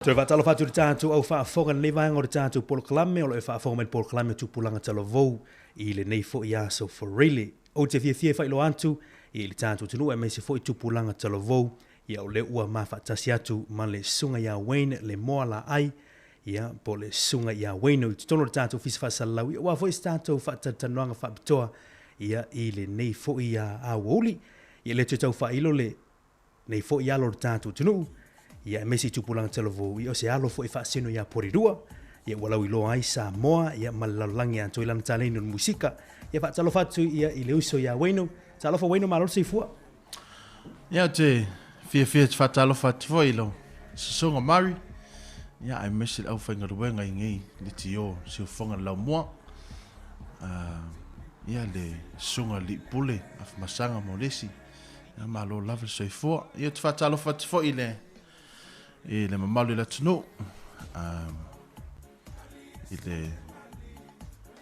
Toe faatalofa atu i le tatou au faafofoga i lenei vaega o le tatou polokalame o lo o e faafofoga mai i le polokalame o Tupulaga Talavou i lenei foi aso Faraile. Ou te fiafia e faailoa atu i le tatou atunuu aemaise foi Tupulaga Talavou, ia o lea ua ma faatasi atu ma le Susuga ia Wayne Lemoa Laai, ia po o le Susuga ia Wayne i totonu o le tatou Ofisa Faasalalau, ia aua foi se tatou faatalatalanoaga faapitoa ia i lenei foi aoauli. Ia le toe tau faailo le nei foi alo o le tatou atunuu, ia aemaise i tupulaga talavou, ia o se alo foi e faasino ia Porirua, ia ua lauiloa ai Samoa ia ma le lalolagi atoa i lana taleni o le musika. Ia faatalofa atu ia i le uso ia Wayno. Talofa Wayno, malo le soifua. Ia, ou te fiafia te faatalofa atu foi i lau Susuga Mari, ia aemaise le aufaigaluega i nei leitio siufofoga le laumua, ia le Susuga i le Alii Pule Afamasaga Molesi. Ia malo lava le soifua. Ia ou te faatalofa atu foi i le i le mamalu i le atunuu, i le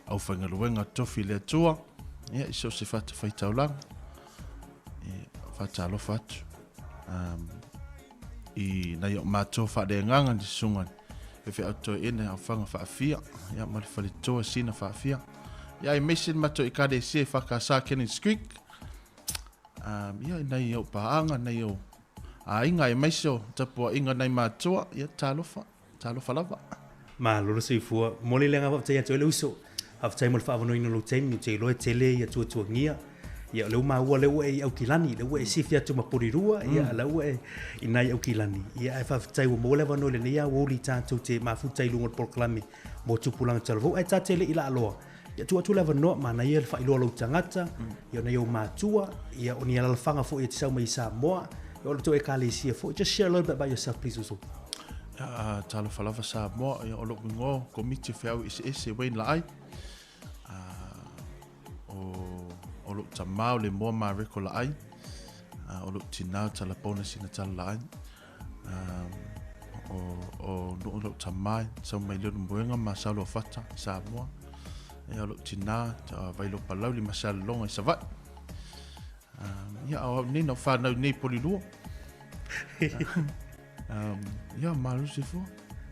aufaigaluega tofi i le Atua, ia i so o se fatafaitaulaga. Ia faatalofa atu i nai o matou faaleagaga i le susuga faifeau toeaina Aofaga Faafia, ia ma le faletua Sina Faafia. Ia aemaise le matou Ekalesia i EFKS Cannons Creek. Ia, i nai ou paaga, nai ou aiga, aemaise o tapuaiga nai matua, ia talofa, talofa lava. Malo le soifua. Momoli le agaga faafetai ia te oe le uso. Faafetai mo le faaavanoaina o lou taimi. Ou te iloa e tele ia tuatuagia. Ia o lea ua maua o lea ua e i Aukilani, lea ua e sifi atu ma Porirua, ia o lea ua e i ina i Aukilani. Ia ae faafetai ua maua le avanoa i lenei aoauli tatou te mafuta i luga o le polokalame mo tupulaga talavou. Ae ta te le i laaloa, Ia tuu atu le avanoa, manaia le faailoa o lou tagata, ia o nai ou matua, ia o ni alalafaga foi e te sau mai i Samoa, ia o le tou ekalesia foi. Just share a little bit about yourself, please, uso. Ia, talofa lava Samoa, ia o lou igoa o Komiti o Feau Eseese Wayne Laai. O, o lou tamā o Lemoa Mareko Laai, o lou tinā o Talapona Sina Tala Laai. O, o nuu lou tamā, sau mai Leulumoega ma Saoluafata i Samoa. Ia, o lou tinā, Vailoa Palauli ma Salelologa i Savaii. Ia, o au nei, na ou whanau nei Porirua. Ia, malo le soifua.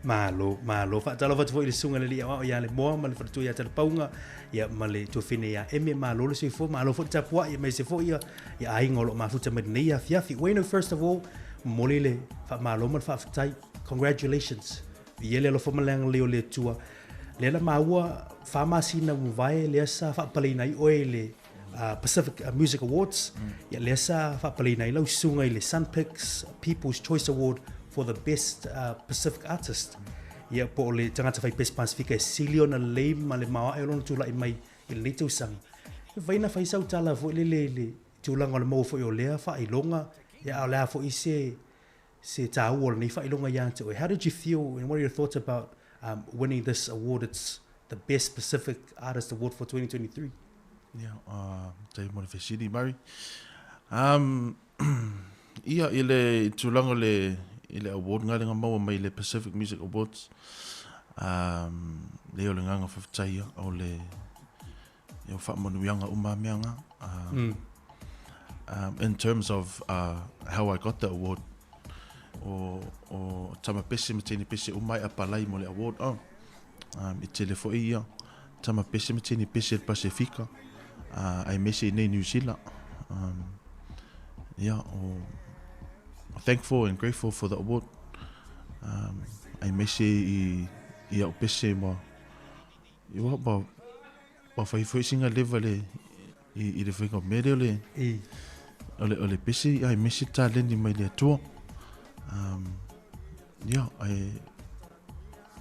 Malo, malo. Faatalofa atu foi i le susuga i le alii aoao ia Lemoa ma le faletua ia Talepauga, ia ma le tuafine ia Eme. Malo le soifua, malo foi le tapuai, aemaise foi ia, ia aiga o lo o mafuta mai lenei afiafi. Wayno, first of all, momoli le faamalo ma le faafetai. Congratulations. Viia le alofa ma le agalelei o le Atua. Lea na maua 4 masina ua mavae lea sa faapaleina ai oe i le Pacific Music Awards. Ia lea sa faapaleina ai lau susuga i le Sunpix People's Choice Award for the Best Pacific Artist. Ia po o le tagata fai pese Pasifika e sili ona lelei ma le maoae o lona tulai mai i lenei tausaga. E mafai ona fai sau tala foi lele i le tulaga o le maua foi o lea faailoga, ia a o le a foi se taua o lenei faailoga ia te oe. How did you feel and what are your thoughts about winning this award? It's the Best Pacific Artist Award for 2023. Ia, faafetai mo le fesili, Murray. Ia, i le tulaga o le, i le award nga lenga maua mai le Pacific Music Awards, lea o le agaga faafetai ia, o le, ia o faamanuiaga uma mea nga. In terms of how I got the award, o tama pese ma teine pese uma e apalai mo le award, oh. I tele foi ia tama pese ma teine pese le Pasefika, aemaise i nei New Zealand. Ia, o thankful and grateful for the award. Aemaise i au pese ma i ua ma ma fai foi singa leva le i le faiga o mea lea o le o le pese aemaise taleni mai le Atua. Ia, ai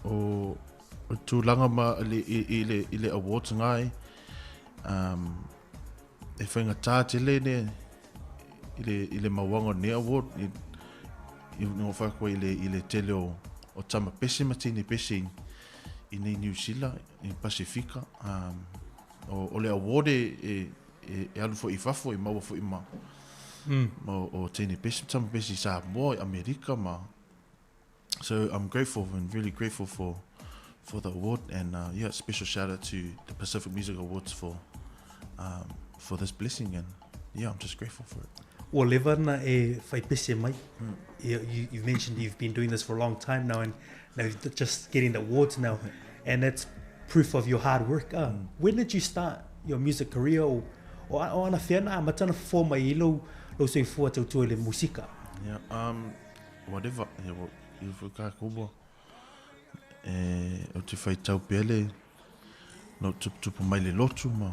o o tulaga ma le i le awards ngai e faigata tele ne i le mauaga o lenei award i no whai koe i le tele o tama pese ma teine pese i nei New Zealand i Pasifika o le award e alu foi i fafo e maua foi ma ma o teine pese ma tama pese i Samoa i Amerika ma. So I'm grateful and really grateful for the award and yeah, special shout out to the Pacific Music Awards for this blessing and yeah, I'm just grateful for it. Ua leva ona e fai pese mai. You, you, you've mentioned you've been doing this for a long time now and now you're just getting the awards now. And that's proof of your hard work. When did you start your music career o, o, o anafea na amata ona fofo mai ai lou, lou soifua tautua i le musika? Yeah, ua leva, ia, ua, ia foi kākou ua, e, ou te faitau pea le, na ou tuputupu mai le lotu ma,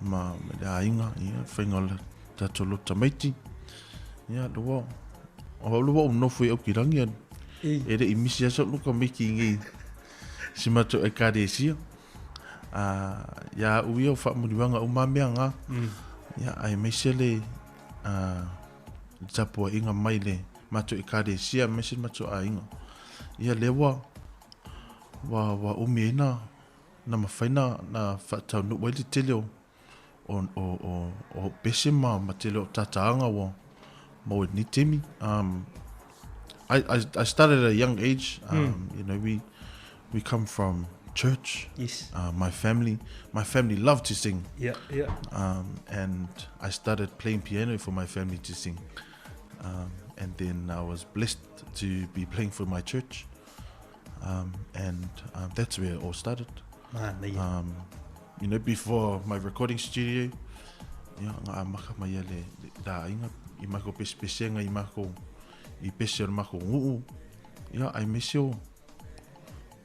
ma, ma le aiga, ia, faiga o le tatou lotu tamaiti. Ia, lua, o au lua ou nofo i Aukirangi, a, e le i misi lava sau luka maiki i si matou Ekalesia. A, ia au ia o faamanuiaga uma mea ngā. Ia, aemaise le, a, le tapuaiga mai le matou Ekalesia, aemaise le matou aiga. Ia, lea ua, ua, ua umi ai na, na mafai na, na faataunuu ai le tele o, o, o, o, o pese ma, ma tele o tataaga ua maua i lenei taimi. I started at a young age. You know, we come from church. Yes. My family loved to sing. Yeah. And I started playing piano for my family to sing. And then I was blessed to be playing for my church. And that's where it all started. Manaia. You know, before my recording studio, ia, nga amaka mai ia le, le la aiga, i mako pesepesenga i mako, i pese o le mako nguu, ia, aemaise o,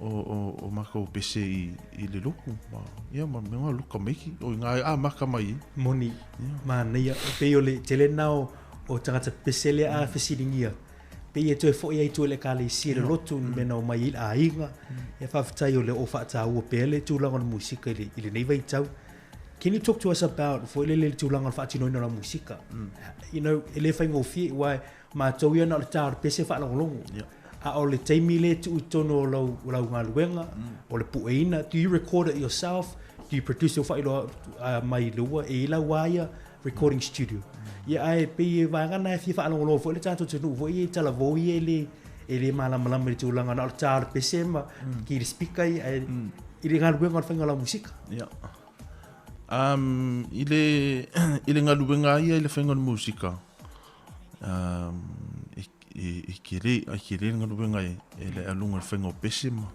o, o, o mako pese i, i le loku, ma, ia, ma mea ngā luka maiki, o i ngā amaka mai i. Moni. Manaia. E pei o le tele na o, o tagata pese lea a fesiligia. Pei e toe foi ai tua i le ekalesia le lotu me na o mai i le aiga. E faafetai o le o faataua pea le tulaga o le musika i le, i lenei vaitau. Can you talk to us about foi le le tulaga o le faatinoina o la musika? E le faigofie aua matou ia na o le tā o le pese faalogologo. A o le taimi le tuu i totonu o lau, o lau galuega, o le pueina, do you record it yourself? Do you produce o faailoa mai le ua e i lau ia recording studio? Ia ae pei e vaega na e fia faalogologo foi le tatou atunuu foi e talavou ia e le malamalama i le tulaga na o le tā o le pese ma ki le speaker ia ae i le galuega o le faiga o lau musika. Ia. I le galuega ia i le faiga o le musika, e kele, ai kele le galuega e, e le alunga le faiga o pese ma,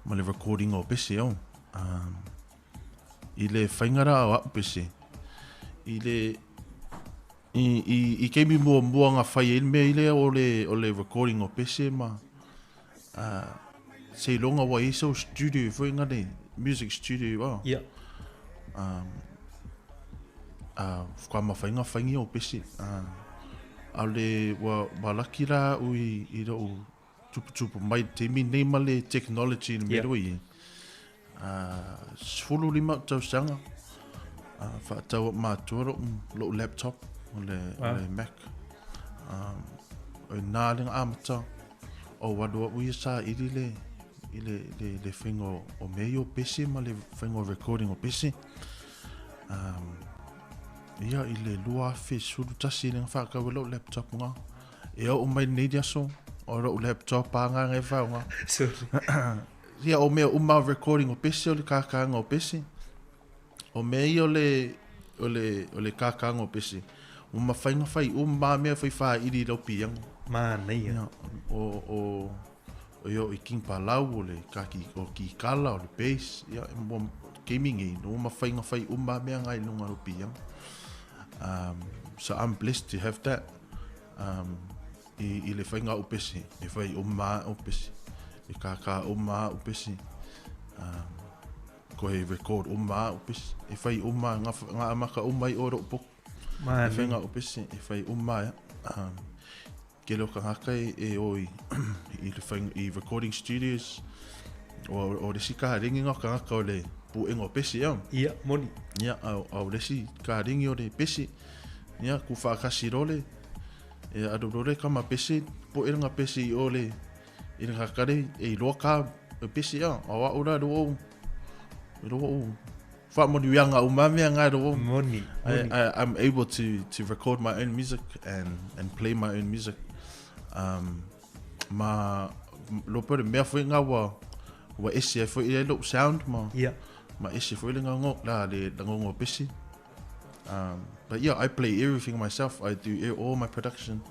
ma le recording o pese au. I le faiga rā o au pese, i le, i keimi muamua ngā whai e le mea i le o le recording o pese ma se longa wa i so studio foi ngā le music studio wa. Whakamawhainga whaingi o pese. A le wa, wa laki rā ui i rau tuputupu mai te mi nei ma le technology le mea i. 15 tausaga whaatau mātua lou, lou laptop o le, o le Mac. O nā le ngā amata o walu au ia sa iri le i le, le, le whainga o, o mea o pese ma le whainga o recording o pese. Ia i le 2011 le ngā whaakau e lou laptop ngā. E au mai nei di aso o lou laptop a ngā ngai whao ngā. Sorry. Ia o mea uma recording o pese o le kākānga o pese. O mea ia o le, o le, o le kākānga o pese. O mawhainga whai o mā mea whai wha iri i lau pianga. Manaia. Ia, o io i King Palau, o le kaki, o ki kala, o le bass, ia, e mo gaming e, no mawhainga whai o mā mea ngai lunga lau pianga. So I'm blessed to have that. I le whainga o pese, e whai o mā o pese, e kākā o mā o pese, ko he record o mā o pese, e whai o mā, ngā, ngā amaka o mai o rau poko, e Manaia. whainga o pese, e whai o mā, ia. Ke leo kangaka e, e o i, i le whainga, i recording studios, o le si ka ringi ngā kangaka o le puenga o pese, ia. Ia, moni. Ia, au, au le si ka ringi o le pese, ia, ku whaakasi role, e aru role ka ma pese, po e nga pese i o le, i le kakare, e i loa ka e pese ia, au au rā roa o, roa o, whaamanu o mamea ngā roa o. Moni. I, Moni. I'm able to record my own music and play my own music. Ma lo pere mea foi ngā wa wa ese ai foi i lou sound ma ma ese foi le ngongo la le la ngongo pese. But yeah, I play everything myself. I do all my production.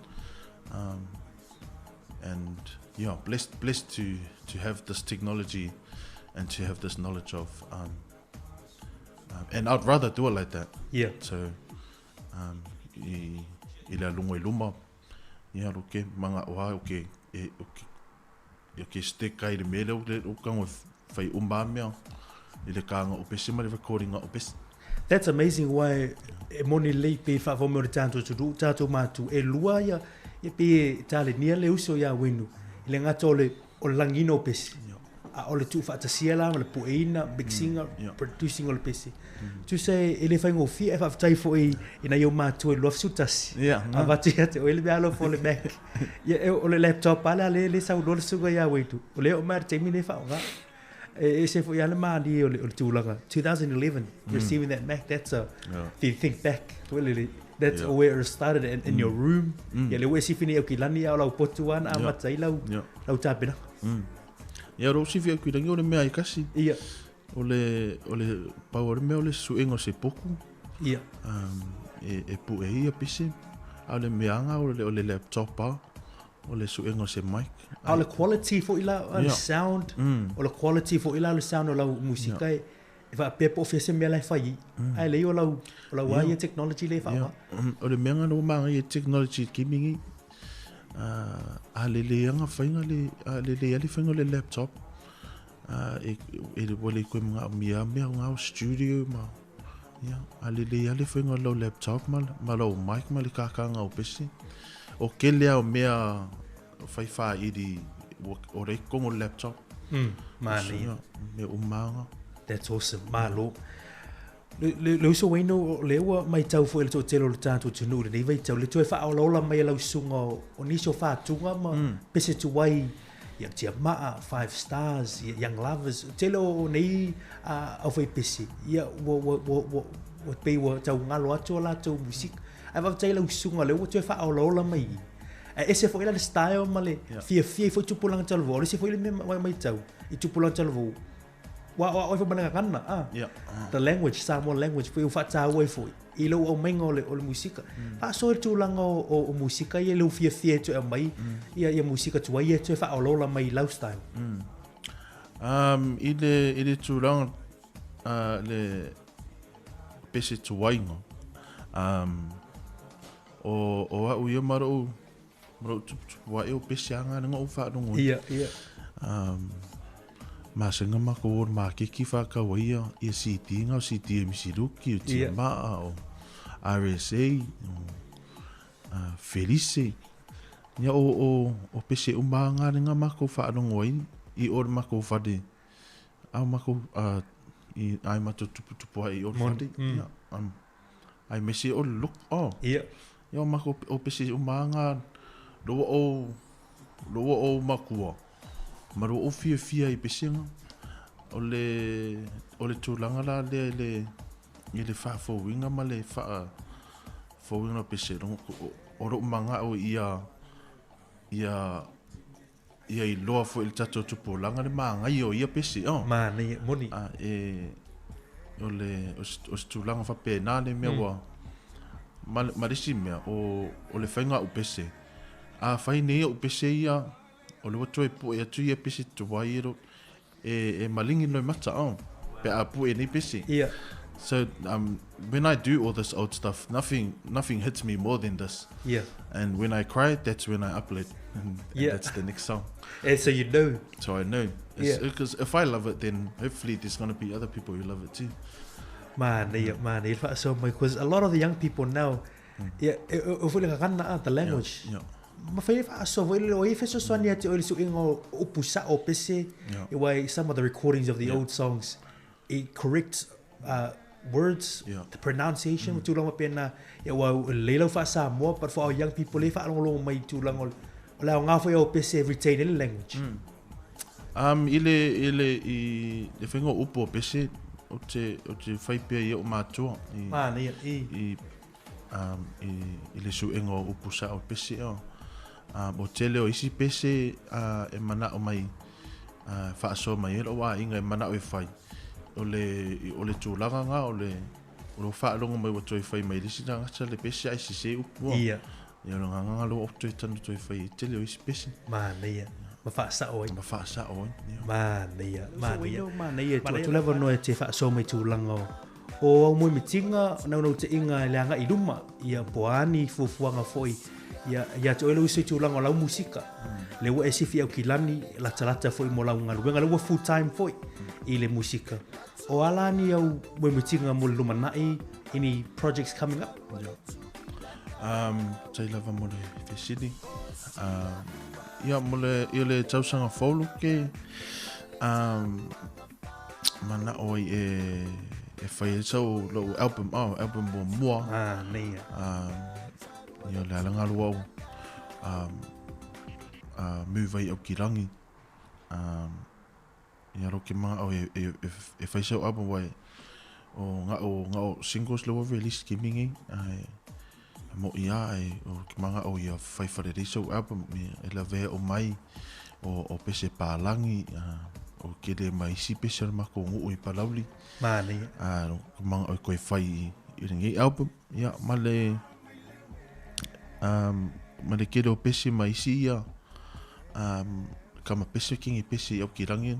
And yeah, blessed to have this technology and to have this knowledge of and I'd rather do it like that. Yeah. So i le alungo i luma ia ro ke manga o ke e o ke ke stick ai le mele o kango fai umba mea i le kanga o pesi ma le recording o pesi. That's amazing why e moni lei pe fa fo mo tanto tu du tato matu e lua ia e pe tale nia le uso ia wenu le ngato le o langino pesi. A o le tu fa tasia la le pueina mixing, producing o le pesi. Tu say e le faingo fi e fa tai fo i na yo matu e lof sutasi. A va te te o le alo fo le Mac. Ia e o le laptop ala le sa o le suga ia wetu. O le o mar te mi le fa o e se fo ia le mali o le tulaga 2011 receiving that Mac, that's a if you think back really that's where it started in your room. Ia le wesi fini o kilani au lau potu ana amatai lau lau tapena. Ia ro si fi ku rangi o le mea i kasi. Ia. O le pau o le mea o le suenga o se poku. Ia. E pu e ia pisi. A o le meanga o le laptop a o le suenga o se mic. A o le quality fo ila o le sound. O le quality fo ila o le sound o lau musika e fa pe po fese mea lai fai. Ai le o lau ia technology le fa. O le meanga no manga ia technology ki mingi. A le le anga fainga le a le le ali fainga le laptop. E le wale koe mga mea mea ngā studio ma ia a le le ali fainga lo laptop ma lo mic ma le kakanga o pesi. O ke lea o mea fai fa iri o re kongo laptop. Mani. Me umanga. That's awesome. Malo. Le uso waino le ua mai tau fo ele tō telo le tātou tunu le nei vai tau le toe whaolaola mai lau sunga o niso whātunga ma pese tuai ia tia maa, 5 Stars, ia Young Lovers telo o nei au whai pese ia ua pei ua tau ngalo atu o lātou musik ai wau tei lau sunga le ua toe whaolaola mai e ese fo ila le style ma le fia fia i fo tupulanga talvo le se fo ile me mai tau i tupulanga talvo wa wa fo mana kana ah the language Samoan language fo fa ta wa fo i lo o mengo le o le musika fa so tulaga o musika ia le fia fia to mai ia ia musika tu ia to fa olola mai lifestyle. I le tulaga le pese tuainga o au ia maro tupu e o pese anga nga o fa no ia ia ma senga ma ko ma ke ki fa ka wa ia ia CD nga CD MC Luki o Tima o RSA o Felice ia o pese uma nga nga ma ko fa no ngoi i o ma ko fa de au ma ko i ai ma to tupu tupu ai o fa de ia ai mesi o look o ia ia ma ko o pese uma nga lo o makua maro o fia fia i pesenga o le tulaga la le i le faafouiga ma le faafouiga o pese o loo magao ia ia ia iloa foʻi le tatou tupulaga le magai o ia pese o manaia moni e o le o se tulaga faapena le mea ua ma le isi mea o le faiga au pese a fai nei au pese ia o le watu e pu e atu ia pese tuai e e malingi no mata o pe a pu e nei pese. Yeah. So when I do all this old stuff, nothing hits me more than this. Yeah. And when I cry, that's when I upload. And that's the next song. And so you know. So I know. Yeah. Because if I love it, then hopefully there's going to be other people who love it too. Man, so because a lot of the young people now, yeah, the language. Yeah. Ma fai fa so voi le oi feso swani ati o le suinga o pusa o pese why some of the recordings of the old songs it corrects words, the pronunciation tulaga pena ia wa le fa Samoa, but for our young people le fa longo mai tulaga o le nga foi o pese retain the language. Ile i le fengo upo pese o te fai pea ia o matua i i le suinga o pusa o pese o o tele o isi pese e mana o mai faasoa mai e loo aiga e manao e fai o le tulaga ga o o lou faalogo mai ua toe fai mai le isi tagata le pese ae sese upu a. Ia. Ia o le agaga lea ua ou toe tanu toe fai ai tele o isi pese. Manaia. Ma faasao ai. Ma faasao ai. Ia. Manaia, manaia. Manaia, tuu atu le avanoa e te faasoa mai tulaga o o au moemitiga, naunautaiga i le agai i luma, ia po o a ni fuafuaga foi ia ia te oe lou uso i tulaga o lau musika. Lea ua e sifi Aukilani, latalata foi mo lau galuega, lea ua full time foi i le musika. O a la ni au moemitiga mo le lumanai, any projects coming up? Yeah. Tai lava mo le fesili. Ia, mo le, ia le tausaga fou ke, manao ai e, e fai ai sau lou album, oh, album muamua. Ah, nei ia. Ia le alaga lua au, move ai au ki rangi. Ia ro ke manga'o e, e, e, e fai sau album wai o nga'o nga'o singles le ua release ki mingi ai mo ia ai o ke manga'o ia fai wharerei sau album e, e lavea o mai o, o pese pālangi o kele mai isi pese o le mako ngu'u i Palauli. Manaia. A, ro ke manga'o e koe fai i, i lenei album. Ia, ma le ma le kele o pese ma isi ia kama pese kingi pese i au ki rangi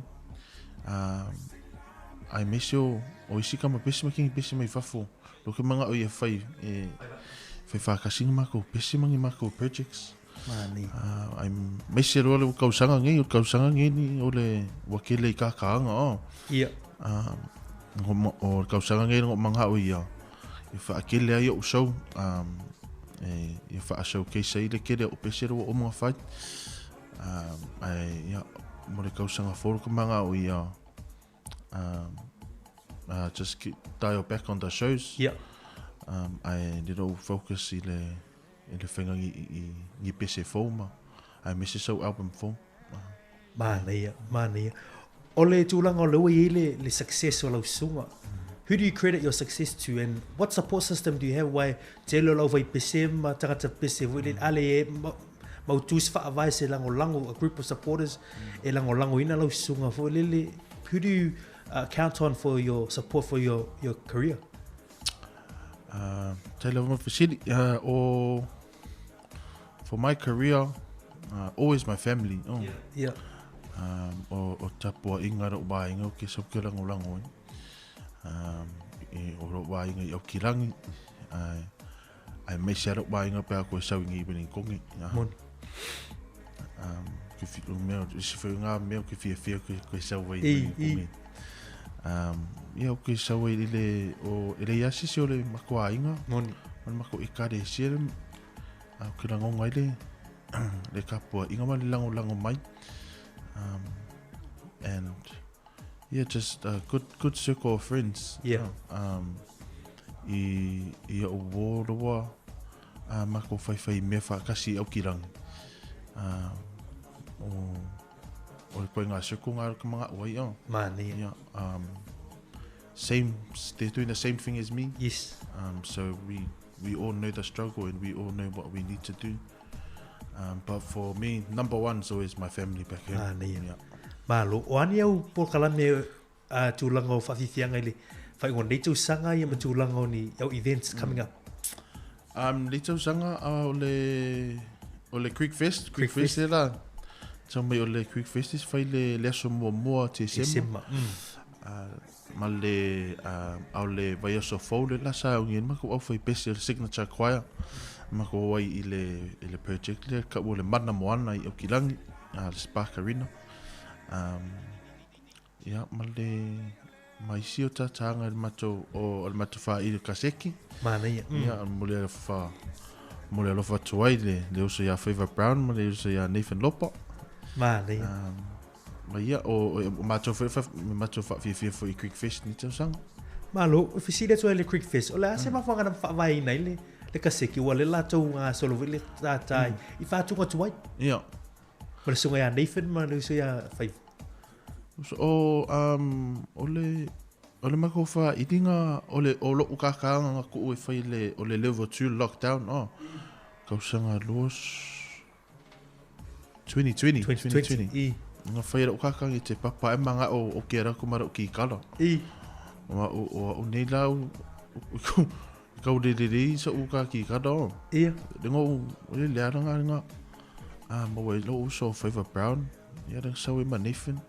ai mese o o isi kama pese ma kingi pese mai fafo lo ke manga o ia fai e fai whakasinga mako pese mangi mako projects. Mani. Ai mese roa le kausanga ngi o kausanga ngi ni o le ua kele i kakaanga o. Ia. O kausanga ngi ngo manga o ia i whaakele ai o show e ia wha showcase ai le kele o pese roa o mga fai. Ai ia mo le kausanga fou ka manga o ia just keep, dial back on the shows. Yeah. Ai little focus i le i le whainga ngi i ngi pese fou ma ai mese sau album fou. Manaia, manaia. O le tulaga o le ua i ai le, le success o lau susuga. Who do you credit your success to and what support system do you have wai tele o lau vai pese ma tagata pese foi le ale e mautu se faavae se lagolago a group of supporters e lagolagoina lau susuga foi lele. Who do you count on for your support for your, your career? Tai lava ma fesili, o for my career, always my family. Oh. Yeah. Yeah. O, o tapua inga ro waenga o ke sau ke langolango ai. E, o ro waenga i au ki rangi. Ai, ai me se ro waenga pe a koe sau ingi i kongi. Moni. Ke fi, o mea, se whai ngā mea ke fia fia koe, koe sau ai i kongi. Ia o ke sau ai le, o, e le iasi se o le mako ainga. Moni. O le mako e kare se le, a ke langonga i le, le kapua inga ma le lango lango mai. And yeah, just a good, good circle of friends. Yeah. I, i o wōroa, a mako whai whai mea whakasi au ki rangi. O, o le koe ngā circle ngā ka mga wai au. Mani. Yeah, same, they're doing the same thing as me. Yes. So we all know the struggle and we all know what we need to do. But for me, number one is always my family back home. Ah, nei. Yeah. Malo, o ani au polokalame a tulaga o whawhiwhianga i le whaingo nei tausaga ia ma tulaga o ni au events coming up. Le tausaga o le o le Creek Fest, Creek Creek Fest Fest. e la. Tau mai o le Creek Fest is fai le le aso muamua Tesema. Tesema. Ma le au le vaiaso fou le la sa au ngien mako au fai pese o le Signature Choir. Mako ai i le i le project le ka o le mana moana i Aukilangi, le Spark Arena. Ia ma le ma isi o tatanga le matou o le matou wha i le kaseki. Manaia. Ia mo le wha mo le alofa atu ai le le uso ia Favor Brown ma le uso ia Nathan Lopa. Manaia. Ma ia o o matou foi fa matou fa fia fia foi i Creek Fest ni tausaga. Malo, o fesili atu ai le Creek Fest, o le a se mafuaaga na whaavaeina ai le le kaseki ua le latou gasolo foi le tātai i whātunga atu ai. Ia. Ma le susuga ia Nathan ma le uso ia Favor. So, o o le o le mako wha iringa o le o lou kakaanga nga ku'u e fai le o le level 2 lockdown oh. Kausanga los 2020 2020. I. Nga whai rau kakanga i te papa e manga o, o ke rako mara o ki kala. I. O o o, o nei lau Kau le le le sa u ka ki ka do. Ia. Le ngo le le ara nga nga. Ah ma wai lo so Favor Brown. Ia le sa we ma Nathan.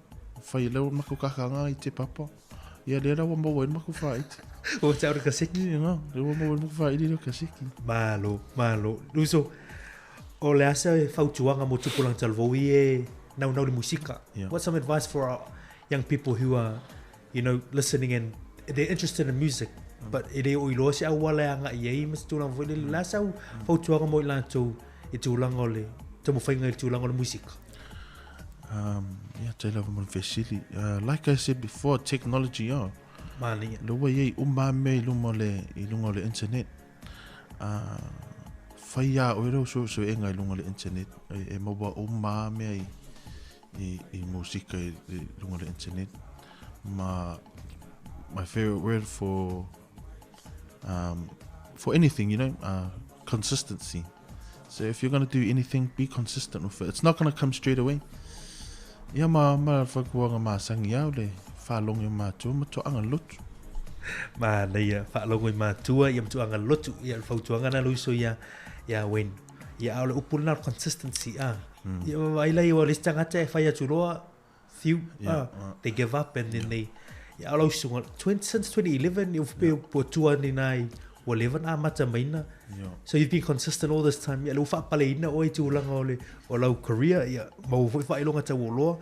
Fai le ma ku ka ka nga i te papa. Ia le ra wa ma wai ma ku fa i. O te aura kaseki. Ia nga, le wa ma wai ma ku fa i le kaseki. Malo, malo. Uso, o le asa e fautuaga mo tupulaga talavou i e naunau le musika. Yeah. What's some advice for our young people who are, you know, listening and they're interested in music, but e le o iloa se auala e agai ai ma se tulaga foi lele. O le a sau fautuaga mo i latou i tulaga o le taumafaiga i le tulaga o le musika? Ia, tei lava mo le fesili. Like I said before, technology, oh. Manaia. Le ua iai uma lava mea i luma o le, i luga o le internet. Fai a oe lau suesuega i luga o le internet, e maua uma lava mea i, i, i musika i, i luga o le internet. Ma, my favorite word for, for anything, you know, consistency. So if you're going to do anything, be consistent with it. It's not going to come straight away. Ia ma ma whakuanga masangi au le whalongi o mātua ma toanga lotu. Manaia, faalogo i matua, ia matuaga lotu, ia le fautuaga na luiso ia, ia Wayne. Ia a o le upu lena o le consistency, a. Ia vaai la ia o le isi tagata e fai atu loa, few, a, they give up and then they, ia a o lau susuga, since 2011, ia pe ua tua nei na i, ua leva ona amata maina. So you've been consistent all this time, ia le ua faapaleina oe i tulaga o le, o lau career, ia maua foi faailoga taualoa.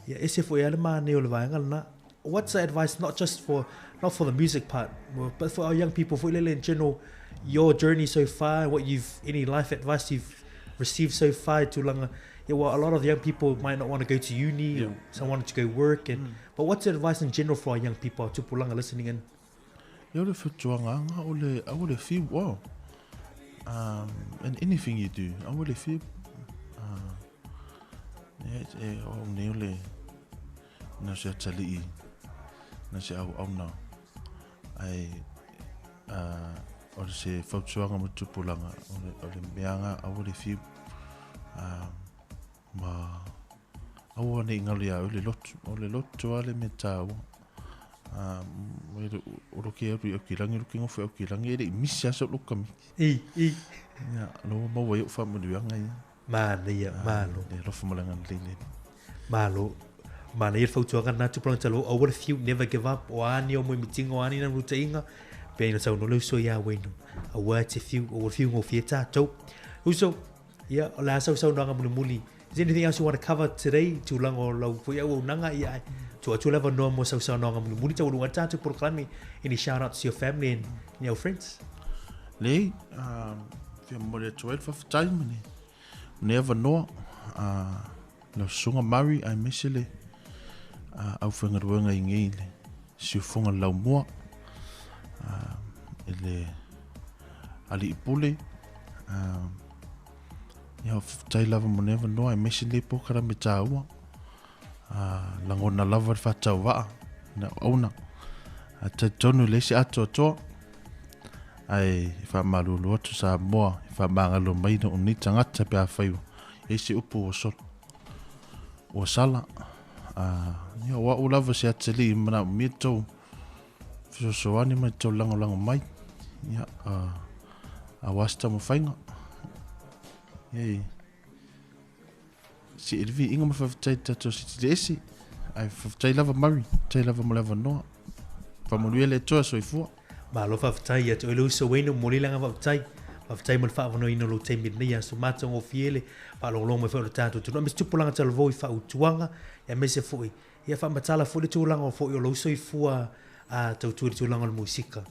Ia ese foi lava le manaia o le vaega lena. What's the advice not just for not for the music part but for our young people foi lele in general your journey so far what you've any life advice you've received so far i tulaga yeah, well, a lot of young people might not want to go to uni or some want to go work and but what's the advice in general for our young people our tupulaga listening in? Ia o le fautuaga anga o le aua le fiu oh. In anything you do aua le fiu. E, e, o au nei o le Na se atalii, na se auauna, ae o se fautuaga mo tupulaga, o le meaga aua le fiu, ma aua ne i ngalo ia au le lotu, o le lotu a le mea taua. O lo ke aru i au ki rangi, lo ke ngofo au ki rangi, e le i misi asa o lo kamiki. I, i. Ia, lo maua i o whaamanuianga ia. Manaia, malo. Le alofa ma le agalelei le Alii. Malo. Manaia le fautuaga lena tupulaga taloa, aua le fiu, never give up, o a ni o moemitiga, o a ni nanu rutaiga, pei ona saunoa le uso ia Wayne, aua e te fiu, aua le fiu gofie tatou. Uso, ia, o le a sau saunoaga mulimuli. Is there anything else you want to cover today, tulaga o lau foi auaunaga, ia, ae tuu atu le avanoa mo sau saunoaga mulimuli, taualuga ai le tatou polokalame, any shout outs to your family and your friends? Leai, fia momoli atu ai le faafetai ma le Nei avanoa, lau susuga Murray aemaise le aufaigaluega i nei le siufoga le laumua i le alii pule. Ia, faafetai lava mo nei avanoa aemaise lenei polokalame taua. Lagona lava le faatauvaa i le auauna. Ae talitonu e leai se atoatoa, ae e faamalulu atu Samoa i faamagalo mai lou nei tagata pe afai ua i ai se upu ua solo, ua sala. Ia, o au lava se atalii e manaomia tou fesoasoani ma tou lagolago mai, ia, aua se taumafaiga. Ia, e Se e le viiga ma faafetai i le tatou siti le ese. Ae faafetai lava Murray, faafetai lava mo le avanoa. Faamanuia le Atua, soifua. Malo faafetai ia te oe le uso Wayne, momoli le agaga faafetai. Faafetai mo le faaavanoaina o lou taimi i lenei aso matagofie le faalogologo mai foi o le tatou atunuu aemaise tupulaga talavou i fautuaga aemaise foi ia faamatala foi le tulaga foi o lou soifua a tautua i le tulaga o le musika.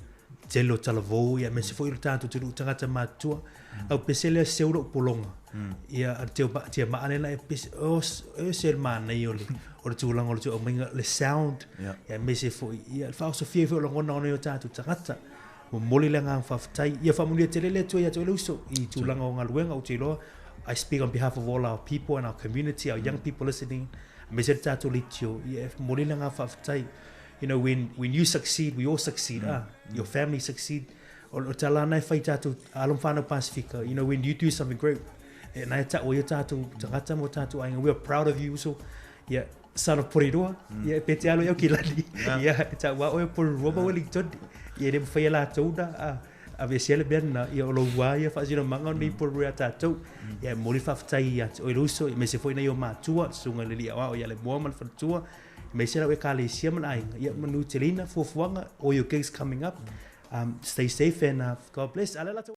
Tele o talavou ia aemaise foi o le tatou atunuu tagata matutua. Lau pese lea seu lou pologa. Ia a te tia maa lena e pese o e se le manaia o le o le tulaga o le aumaiga le sound ia aemaise foi ia le faaosofia foi o lagona o nai o tatou tagata. Momoli le agaga faafetai. Ia faamanuia tele le Atua ia te oe le uso i tulaga o galuega ou te iloa I speak on behalf of all our people and our community, our young people listening, aemaise le tatou leitio, ia e momoli le agaga faafetai. You know, when, when you succeed, we all succeed. Ah, your family succeed. O le tala lena e fai tatou alo ma fanau Pasifika. You know, when you do something great, e na e ta'u ai o tatou tagata ma o tatou aiga. We are proud of you uso. Ia, son of Porirua. Ia, e pete alo i au ki lani. Ia, e ta'u a oe o Porirua ma Wellington. Ia e le mafai e latou ona aveesea le mea lena, ia o lou lava ia faasinomaga o lenei polokalame a tatou. Ia e momoli le faafetai ia te oe le uso, aemaise foi nai ou matua, le susuga i le alii aoao ia Lemoa ma le faletua, aemaise lau ekalesia ma le aiga, ia manuia teleina fuafuaga, all your gigs coming up. Stay safe and God bless. A o le a latou.